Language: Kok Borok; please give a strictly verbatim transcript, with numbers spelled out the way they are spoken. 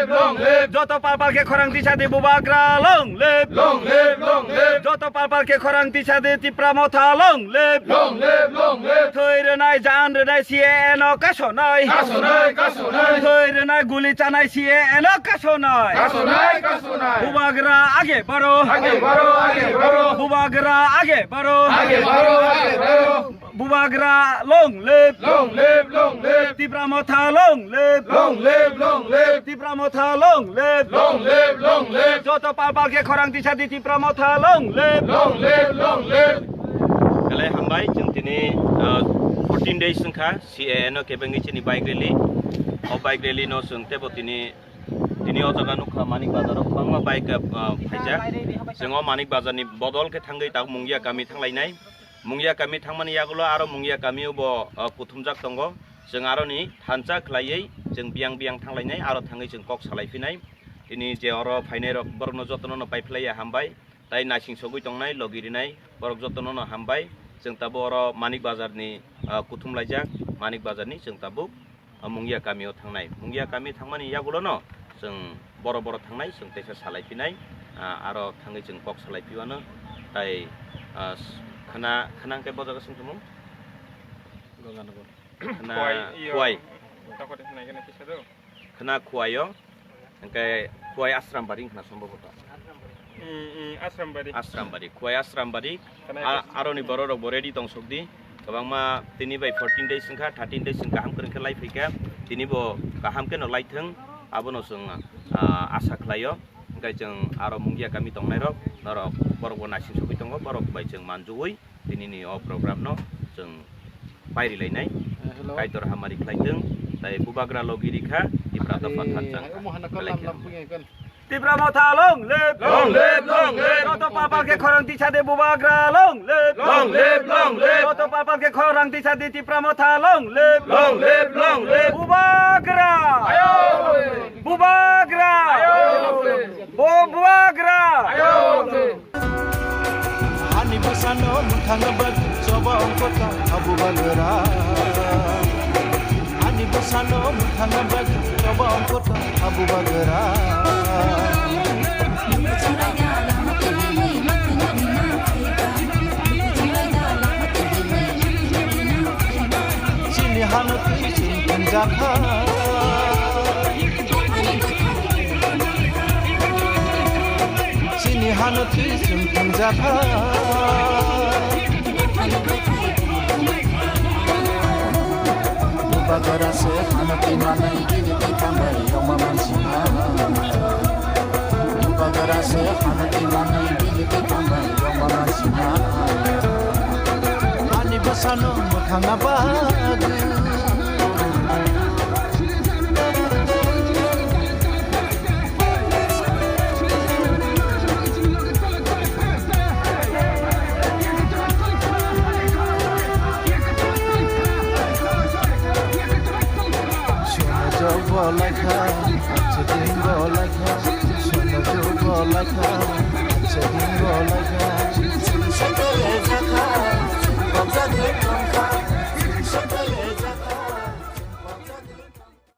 Long live! Joto pal pal khe khorang tisa di Bubagra long live! Long live, long live! Joto pal pal khe khorang tisa di Tipra Motha long live! Long live, long live! Thwi rwnai, jan rwnai C A A no kasonai. Kasonai, kasonai! Thwi rwnai, guli chanai C A A no kasonai. Kasonai, kasonai! Bubagra age baro! Age baro, age baro! Bubagra age baro! Age baro, age baro! Bubagra long live! Long live, long live! Tipra Motha long live! Long live, long live! Tipra Motha long live! Long live, long live! Joto pal pal khe khorang tisa di Tipra Motha long live! Long live, long live! Belai hambai, chwng tini, ah, fourteen days wngkha C A A no kebengwi chini bike rally. O bike rally no chwng tebo tini, tini o jaga nukha Manik Bazar o kwbangma bike, ah, phaijak. Chwng o Manik Bazar ni bodol khe thangwi tak Mungia kami thanglainai. Mungia kami thangmani yagulo aro Mungia kamio bo, ah, kuthumjak tongo. Chwng aroni thansa khlaiwi chwng biyang biyang thanglainai, aro thangwi chwng kok salaiphinai. Tini je oro phainairok borokno jotono no paiphlaiya hambai, tai naising sogwi tongnai, logi rinai borok jotono no hambai. Chwng tabuk oro Manik Bazar ni, ah, kuthum laijak, Manik Bazar ni chwng tabuk, ah, Mungia kamio thangnai. Mungia kami thangmani yagulo no chwng boro boro thangnai, chwng teisa salaiphinai, ah, aro thangwi chwng kok salaiphiwano. Tai, ah, khwna, khwna hwnkhe bo jaga songthomo? Ganganagar. Khwna Khwai, iyo. Khwai. Takhor hinai gana kisa do. Khwna Khwai o. Hwnkhe Khwai Asrambari wngkha na sombhoboto. Mm, mm, Asrambari. Asrambari, Khwai Asrambari. Khwna A-, Asrambari. Aroni bororok bo ready tong sokdi. Kwbangma tini bai fourteen days wngkha, thirteen days wngkha, kaham kwrwng khe lai phaikha. Tini bo kaham khe no lai thwng, abono chwng, ah, asa khlaio. Hwnkhe chwng aro Mungia kami tongnairok, norok borok bo naising sogwi tongo, borok bai chwng manjui. Tinini o program no chwng pairilainai. Eh, hello. Kaitor hamari khlaitwng, tai Bubagra logi rikha, Tipra dopha thansa. Tipra Motha long live! Long live, long live! Joto pal pal khe khorang tisa di Bubagra long live! Long live, long live! Joto pal pal khe khorang tisa di Tipra Motha long live! Long live, long live! Bubagra! Ayo! Bubagra! Ayo! Bo Bubagra! Ayo! Ani bwsano mwthangna bagwi choba ongkota Abu Bagra. Ani bwsano mwthangna bagwi choba ongkota Abu Bagra. Chini hano twi chwng thangjakha. Chini hano twi chwng thangjakha. Bubagra se hano twi manai, bini twi tambai yongma mansinai. Bubagra se hano twi manai, bini twi tambai yongma mansinai. Ani bwsano mwthangna bagwi. Sono jogo laikha, chidingo laikha, sono jogo laikha.